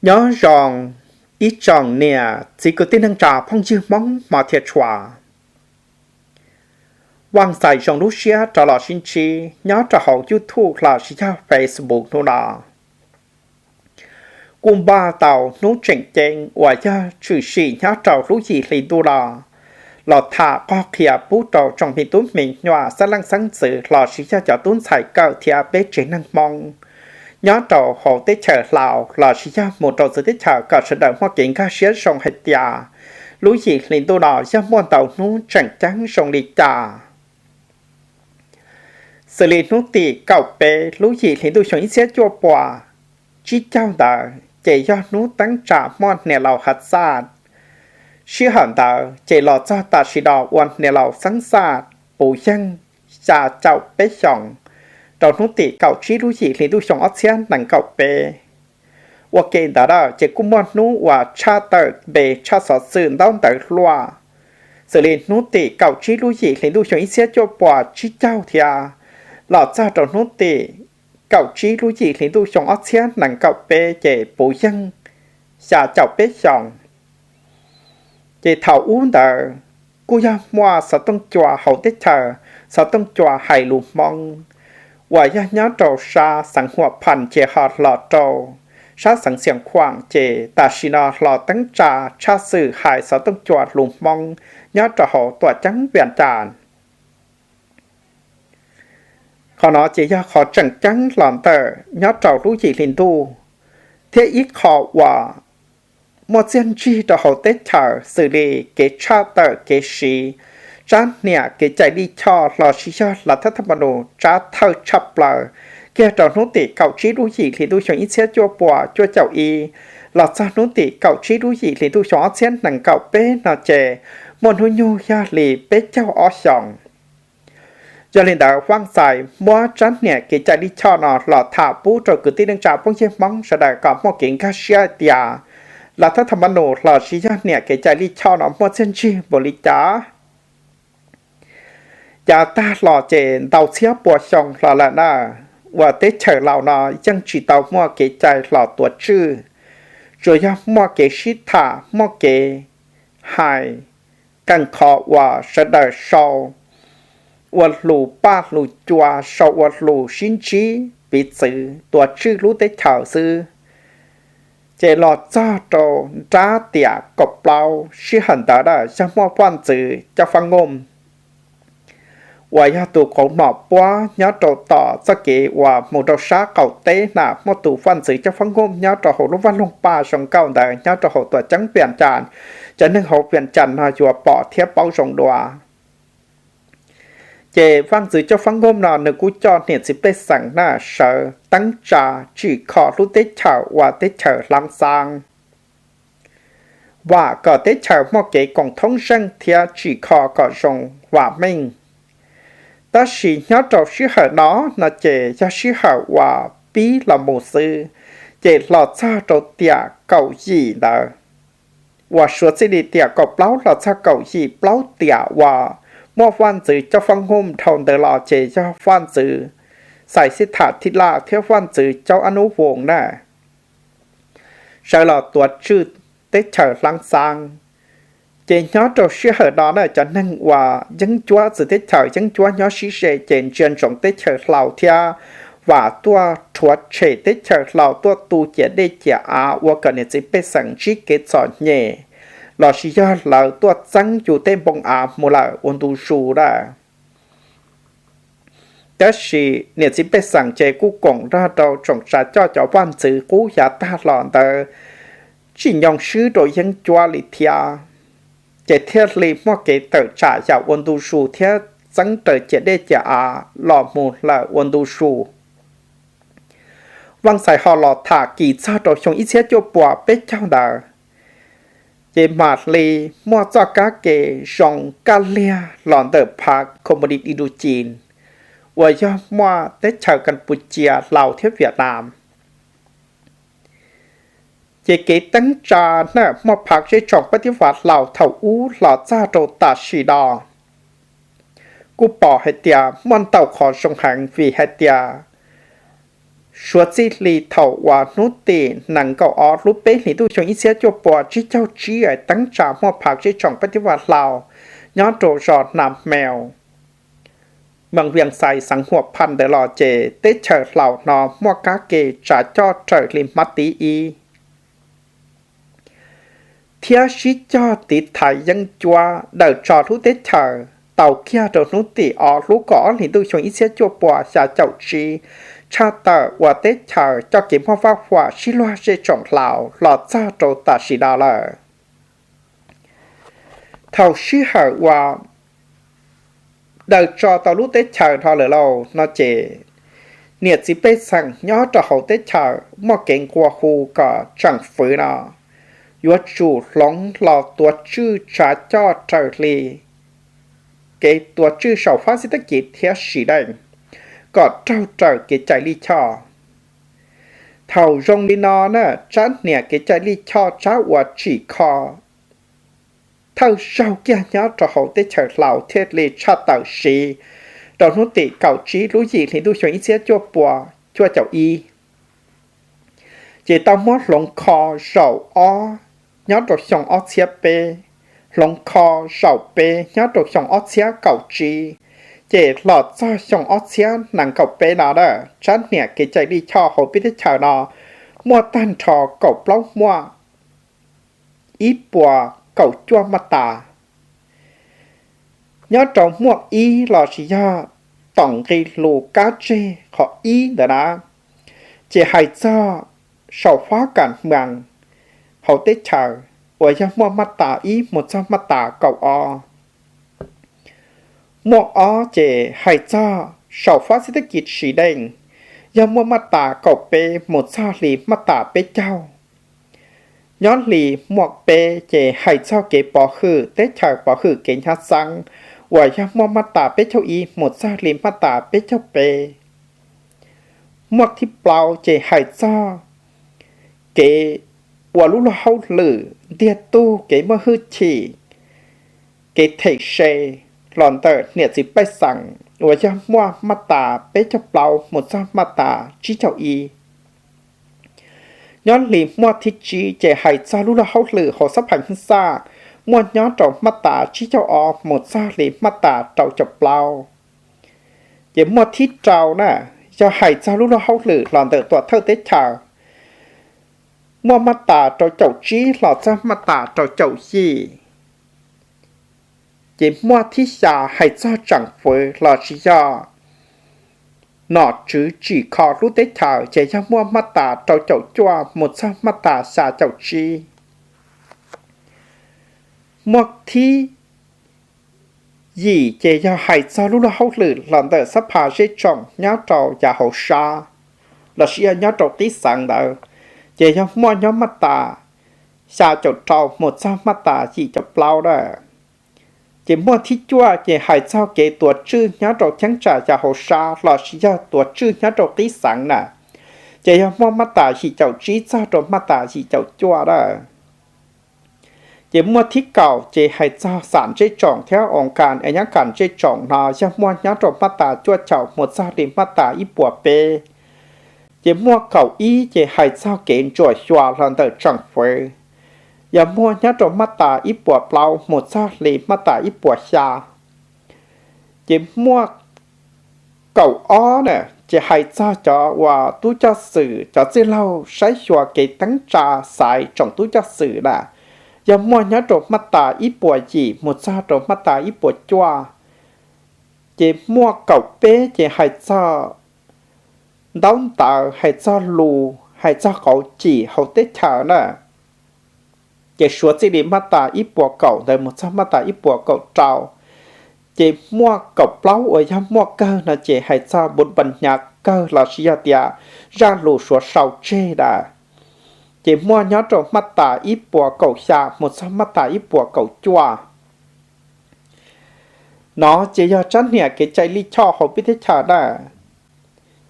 Nyob zoo ib tsoom niam txiv kwv tij neej tsa phooj ywg Hmoob hmov thiab tshua. Vaj Xais zoo lub siab rov los sib ntsib nyob rau hauv YouTube los sis yog Facebook hnub no. Kuj npaj tau hnub tseem ceeb uas yog tshwm sim nyob rau lub yim hli ntuj no los tham qog qhia pub rau tsoom me tub me nyuam xeeb leej xeeb ntxwv los sis yog cov tub ntxhais kawm thiab peb tsev neeg Hmoob nyob rau hauv teb chaws Laus los sis yog mus rau txawv teb chaws kom sawv daws muaj kev nkag siab zoo hais tias lub yim hli ntuj no yog muaj ntau hnub tseem ceeb zoo li cas. Xws li hnub tim kaum peb lub yim hli ntuj xyoo ib txhiab cuaj puas tsib caug ntawd ces yog hnub teeb tsa muaj hniav laus hav txaj. Sij hawm ntawd ces los txog tam sim no ua hniav laus xeeb txaj puv yeej xya caum peb xyoos rau hnub tim kaum tsib lub yim hli ntuj xyoo ob txhiab nees nkaum peb. Ua ke ntawd ces kuj muaj hnub uas tshaj tawm npe tshaj xov xwm ntaub ntawv luaj, xws li hnub tim kaum tsib lub yim hli ntuj xyoo ib txhiab cuaj puas tsib caug thiab los txog rau hnub tim kaum tsib lub yim hli ntuj xyoo ob txhiab nees nkaum peb ces puv yeej xya caum peb xyoos. Ces thaum ub ntawd kuj yog muaj xov tooj cua hauv teb chaws, xov tooj cua hais lus Hmoob uas yog nyob rau sab xeev Huam Phas ces ho los rau sab xeev Xiav Khuam ces tam sim no los teeb tsa tshaj xwm hais xov tooj cua lus Hmoob nyob rau hauv tuam ceeb Vias Cas. Qhov no ces yog qhov tseem ceeb los ntawm nyob rau lub yim hli ntuj, thiab ib qho uas muaj txiaj ntsig rau hauv teb chaws xws li kev tshaj tawm kev siv tsab hniam kev cai lij choj los sis yog lav thab thaj ma nus tsab thawj tshaj plaws kiag rau hnub tim kaum tsib lub yim hli ntuj xyoo ib txhiab cuaj puas cuaj caum ib los txog hnub tim kaum tsib lub yim hli ntuj xyoo ob txhiab nees nkaum peb no ces muaj hnub nyoog yog li peb caug ob xyoos. Yog li ntawd Vaj Xais muab tsab hniam kev cai lij choj no los tham pub rau kwv tij neej tsa phooj ywg Hmoob sawv daws kom muaj kev nkag siab hais tias lav thab thaj ma nus los sis yog hniam kev cai lij choj no muaj txiaj ntsig npaum li cas. Yav tag los ces ntau txhiab pua xyoo los lawm na, uas teb chaws Laus no yeej tsis tau muaj kev cai los tuav tswj, tsuas yog muaj kev sib tham muaj kev hais, qee qhov uas sawv daws sau ua lus paj lus cua, sau ua lus sib ntsib piv txwv tuav tswj lub teb chaws xwb. Ces los txog rau nrab tiam kaum plaub sij hawm ntawd yog muaj vaj ntxwv Coj Fab Nkooj uas yog tus qauv nom puab nyob rau tom txoj kev uas mus rau sab qaum teb na, muaj tus vaj ntxwv Coj Fab Nkooj nyob rau hauv lub vaj loog paj zoo nkauj ntawd nyob rau hauv tuam ceeb Vias Cas, cov neeg hauv Vias Cas no yuav pom thiab paub zoo dua. Ces vaj ntxwv Coj Fab Nkooj no nws kuj coj niam txiv pej xeem na sawv teeb tsa tsim kho lub teb chaws ua teb chaws hlab xaab, vam kom teb chaws muaj kev koom thoob zeej thiab tsim kho kom zoo vam meej. Tab sis nyob rau sij hawm no no ces yog sij hawm uas pib los mus xwb, ces los txog rau tiam kaum yim ntawd, uas suav txij li tiam kaum plaub los txog kaum yim, plaub tiam uas muaj vaj ntxwv Coj Fab Nkooj dhau ntawd los ces yog vaj ntxwv Xais Xib Tham Thib Laj thiab vaj ntxwv Caub Ab Nub Voos na sawv los tuav tswj teb chaws hlab xaab. Ces nyob rau sij hawm no na cov neeg uas yeeb ncuab txwv teb chaws yeeb ncuab nyob sib ze ces ntsia ntsoov teb chaws Laus thiab vam tuaj rhuav tshem teb chaws Laus tuaj tu ciam dej ciam av ua kom niam txiv pej xeem ntsib kev txom nyem, los sis yog lawv tuaj txeeb yus tej npoo av mus lawm ua ntu zus lawm. Tab sis niam txiv pej xeem ces kuj koom nrog rau tsoom tsav coj cov vaj ntxwv qub yav tag los ntawd tsim nyog swb rau yeeb ncuab li thiab, ces thiaj li muaj kev tawm tsam yam ua ntu zus thiab txeeb raws ciam dej ciam av los mus lawm ua ntu zus. Vaj Xais ho los tham kis txog rau xyoo ib txhiab cuaj puas peb caug ntawd, ces mam li muaj txoj kab ke zoo kaj liag los ntawm phav Communist Indochine uas yog muaj teb chaws Kampuchia, Laus thiab Vietnam. Ces kev teeb tsa na muaj phav zej tsoom pab tib vas Laus thaum ub los txog rau tam sim no kuj pom hais tias muaj ntau qhov zoo heev vim hais tias Suav txij li thaum uas hnub tim nees nkaum ob lub peb hlis ntuj xyoo ib txhiab cuaj puas tsib caug tsib teeb tsa muaj phav zej tsoom peb tib vaj hlau nyob rau zos Nas Meus, moos Vias Xais xeev Huam Phaj ntawd los ces teb chaws hlau no muaj kab ke tsav coj raws li hmab tiv ib. Thiab sib cog tiv thaiv yeeb ncuab daws tso lub teb chaws tau kiag rau hnub tim ob lub kaum ob hlis ntuj xyoo ib txhiab cuaj puas xya caum tsib, tshaj tawm uas teb chaws coj kev muaj vaj huam sib luag zej tsoom hlau los txog rau tam sim no lawm. Thaum sij hawm uas daws tso tau lub teb chaws no lawm lauj no ces niam txiv pej xeem nyob rau hauv teb chaws muaj kev nqua hu kom tseem fwv no yuav tsum hloov los tuav tswj tsav coj raws li kev tuav tswj saum fab xib teb kiv thiab sim deej kom raug raws kev cai lij choj. Thaum zoo li no na, tsab hniam kev cai lij choj tsab uas tsim kho thawj zaug kiag nyob rau hauv teb chaws hlau thiaj li tshaj tawm siv rau hnub tim kaum tsib lub yim hli ntuj xyoo ib txhiab cuaj puas cuaj caum ib. Ces tau muab hloov kho zaum ob nyob rau xyoo ob txhiab peb, hloov kho zaum peb nyob rau xyoo ob txhiab kaum tsib, ces los txog xyoo ob txhiab nees nkaum peb no na, tsab hniam kev cai lij choj hauv peb teb chaws no muaj tag nrho kaum plaub muaj ib puas kaum cuaj maj tas. Nyob rau muaj ib los sis yog toom nqi lus kab tseg qhov ib ntawd na, ces hais txog saum fab kas hmwam hauv teb chaws uas yog muaj maj tas ib mus txog maj tas kaum ob. Muaj ob ces hais txog saum fab xib teb kiv sim deej, yog muaj maj tas kaum peb mus txog hli maj tas peb caug. Nyob hli muaj peb ces hais txog kev pov hwm teb chaws pov hwm kev nyab xeeb uas yog muaj maj tas peb caug ib mus txog hli maj tas peb caug peb. Muaj thib plaub ces hais txog kev ua lub luag hauj lwm ntiag tug kev muaj hwj chim, kev them se los ntawm niam txiv pej xeem uas yog muaj maj tas peb caug plaub mus txog maj tas tsib caug ib. Nyob hli muaj thib tsib ces hais txog lub luag hauj lwm hauv xab phas hib xaj muaj nyob rau maj tas tsib caug ob mus txog hli maj tas rau caum plaub. Ces muaj thib rau na, yog hais txog lub luag hauj lwm los ntawm tuam thawj teb chaws, muaj maj tas rau caum tsib los txog maj tas rau caum yim. Ces muaj thib xya hais txog tseem fwv los sis yog nom tswv tsim kho lub teb chaws ces yog muaj maj tas rau caum cuaj mus txog maj tas xya caum tsib. Muaj thib yim ces yog hais txog lub luag hauj lwm los ntawm xab phas zej tsoom nyob rau yav hauv sab los sis yog nyob rau qib xeev ntawd, ces yog muaj nyob maj tas xya caum rau mus txog maj tas yim caum plaub na. Ces muaj thib cuaj ces hais txog kev tuav tswj nyob rau cheeb tsam yav hauv sab los sis yog tuav tswj nyob rau qib xeev na, ces yog muaj maj tas yim caum tsib txog rau maj tas yim caum cuaj na. Ces muaj thib kaum ces hais txog xam ntsej tsoom thiab oo kas es nyob kas ntsej tsoom no yog muaj nyob rau maj tas cuaj caum mus txog li maj tas ib puas peb. Ces muaj kaum ib ces hais txog kev ntsuam xyuas los ntawm tseem fwv, yog muaj nyob rau maj tas ib puas plaub mus txog li maj tas ib puas xya. Ces muaj kaum ob na ces hais txog cov uas tub coj xwm cov txwj laug saib xyuas kev teeb tsa xaiv tsoom tub coj xwm na, yog muaj nyob rau maj tas ib puas yim mus txog rau maj tas ib puas cuaj. Ces muaj kaum peb ces hais txog ntaub ntawv, hais txog lus, hais txog qauv cim hauv teb chaws na. Ces suav txij li maj tas ib puas kaum ntawd mus txog maj tas ib puas kaum rau. Ces muaj kaum plaub uas yog muaj kawg no ces hais txog npu npas hnyav kawg los sis yog tias zaj lus suav sau tseg na. Ces muaj nyob rau maj tas ib puas kaum xya mus txog maj tas ib puas kaum cuaj. No ces yog tsab hniam kev cai lij choj hauv peb teb chaws na.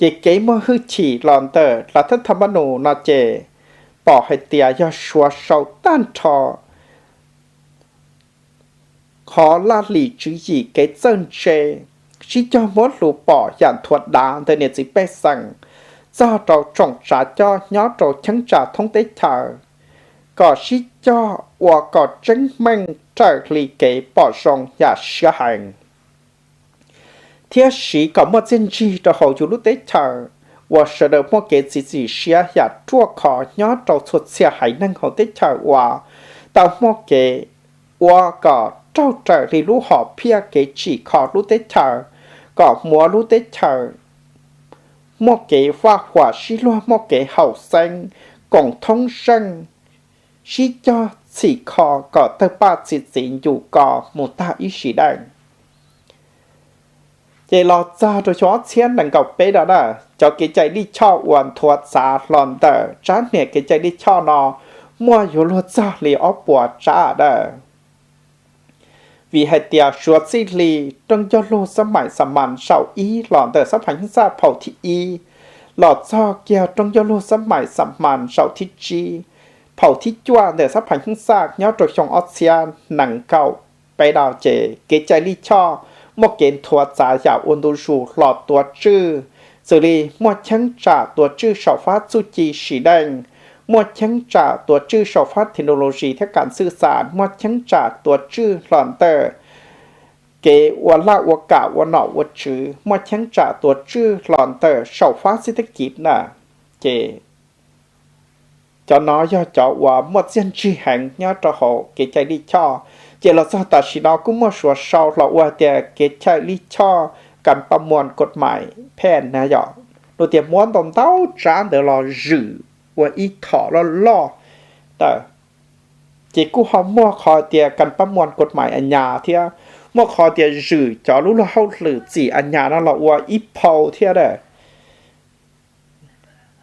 Ces kev muaj hwj chim los ntawm lav thab tham mab nus no ces pom hais tias yog suav sau tag nrho qhov laj lim tswv yim kev txawj ntse, sib cog muab hlus pom yam nthuav dav ntawm niam txiv pej xeem, txog rau tsoom tsav coj nyob rau cheeb tsam thoob teb chaws kom sib cog ua kom tseeb meej raws li kev pom zoo yam siab heev, thiab siv kom muaj txiaj ntsig rau hauv yus lub teb chaws, uas sawv daws muaj kev txiav txim siab yam ruaj khov nyob rau txhua txhia haiv neeg hauv teb chaws uas tau muaj kev ua kom raug raws li lub hom phiaj kev tsim kho lub teb chaws, kom muab lub teb chaws muaj kev vaj huam sib luag, muaj kev haum xeeb, koom thoob zeej, sib cog txhim kho kom tawg paj txi txiv ncu ko mus tag ib sim neej. Ces los txog rau xyoo ob txhiab nees nkaum peb no na, cov kev cai lij choj uas nthuav txav hlo ntawm tsab niam kev cai lij choj no muaj yuav luag txog li ob puas tsab dawm. Vim hais tias suav txij li rooj ncauj lug xab mais xa mas zaum ib los ntawm xab phas hib xaj phaum thib ib, los txog kiag rooj ncauj lug xab mais xa mas zaum thib tsib, phaum thib cuaj ntawm xab phas hib xaj nyob rau xyoo ob txhiab nees nkaum peb no ces kev cai lij choj muaj kev nthuav txav yam ua ntu zus hlo tuav tswj, xws li muaj cheeb tsam tuav tswj saum fab txuj ci sim neej, muaj cheeb tsam tuav tswj saum fab technology thiab kam xwj xas, muaj cheeb tsam tuav tswj hlo ntawm kev ua laj ua kam ua nom ua tswv, muaj cheeb tsam tuav tswj hlo ntawm saum fab xib teb kiv na. Ces cov no yog cov uas muaj txiaj ntsig heev nyob rau hauv kev cai lij choj. Ces los txog tam sim no kuj muaj suav sau los ua tias kev cai lij choj kas paj muas kod mais phem na yom, los tias muab ntau ntau tsab ntawd los zwm ua ib thom loj loj ntawm. Ces kuj ho muaj qhov tias kas paj muas kod mais a nyas thiab, muaj qhov tias zwm cov lub luag hauj lwm txim a nyas no los ua ib phau thiab a.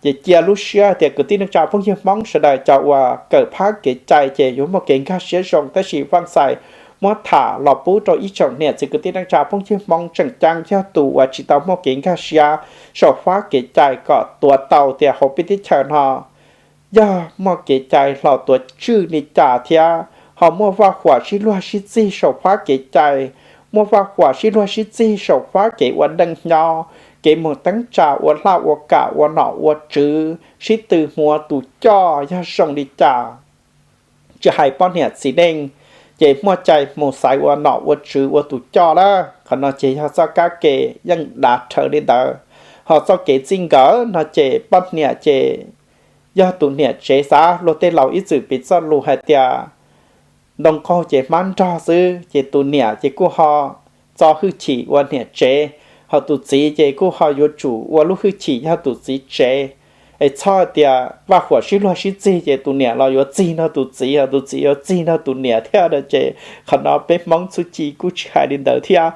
Ces cia lub siab tias kwv tij neej tsa phooj ywg Hmoob sawv daws cov uas kawm phab kev cai ces yuav muaj kev nkag siab zoo, tab sis Vaj Xais muab tham los pub rau ib tsoom niam txiv kwv tij neej tsa phooj ywg Hmoob tseem ceeb yog tus uas tsis tau muaj kev nkag siab saum fab kev cai kom tuav tau tias hauv peb teb chaws no yog muaj kev cai hlo tuav tswj li cas thiab ho muaj vaj huam sib luag sib txig saum fab kev cai, muaj vaj huam sib luag sib txig saum fab kev ua neej nyob, kev mus teeb tsa ua laj ua kam ua nom ua tswv, sib tw mus ua tus coj yog zoo li cas. Tsis hais poj niam txiv neej ces muaj cai mus xaiv ua nom ua tswv ua tus coj lawm. Qhov no ces yog txoj kab ke yeej dav rhawv li ntawd. Ho txoj kev txij nkawm no ces poj niam ces yog tus niam tsev xav, luag tej laus ib txwm piv txoj lus hais tias ntoo qaug ces hmab nrog xwb, ces tus niam ces kuj ho txo hwj chim ua niam tsev, ho tus txiv ces kuj ho yuav tsum ua lub hwj chim yog tus txiv tsev. Es txhob tias vaj huam sib luag sib txig ces tus niam los yuav txig nrog tus txiv, ho tus txiv yuav txig nrog tus niam thiab no ces qhov no peb Hmoob txuj ci kuj tsis hais li ntawd thiab.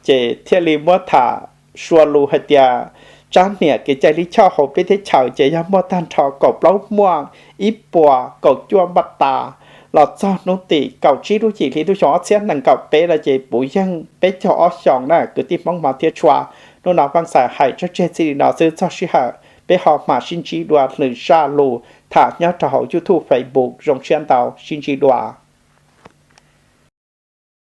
Ces thiaj li muab tham sua lus hais tias tsab niam kev cai lij choj hauv peb teb chaws ces yog muaj tag nrho kaum plaub muaj ib puas kaum cuaj npaj tas los txog hnub tim kaum tsib lub yim hli ntuj xyoo ob txhiab nees nkaum peb no ces puv yeej peb caug ob xyoos na kwv tij Hmoob hmov thiab tshua. Hnub no Vaj Xais hais tso tseg txij li no xwb, txog sij hawm peb ho mam sib ntsib dua lwm zaj lus tham nyob rau hauv YouTube, Facebook, zoo siab ntau, sib ntsib dua.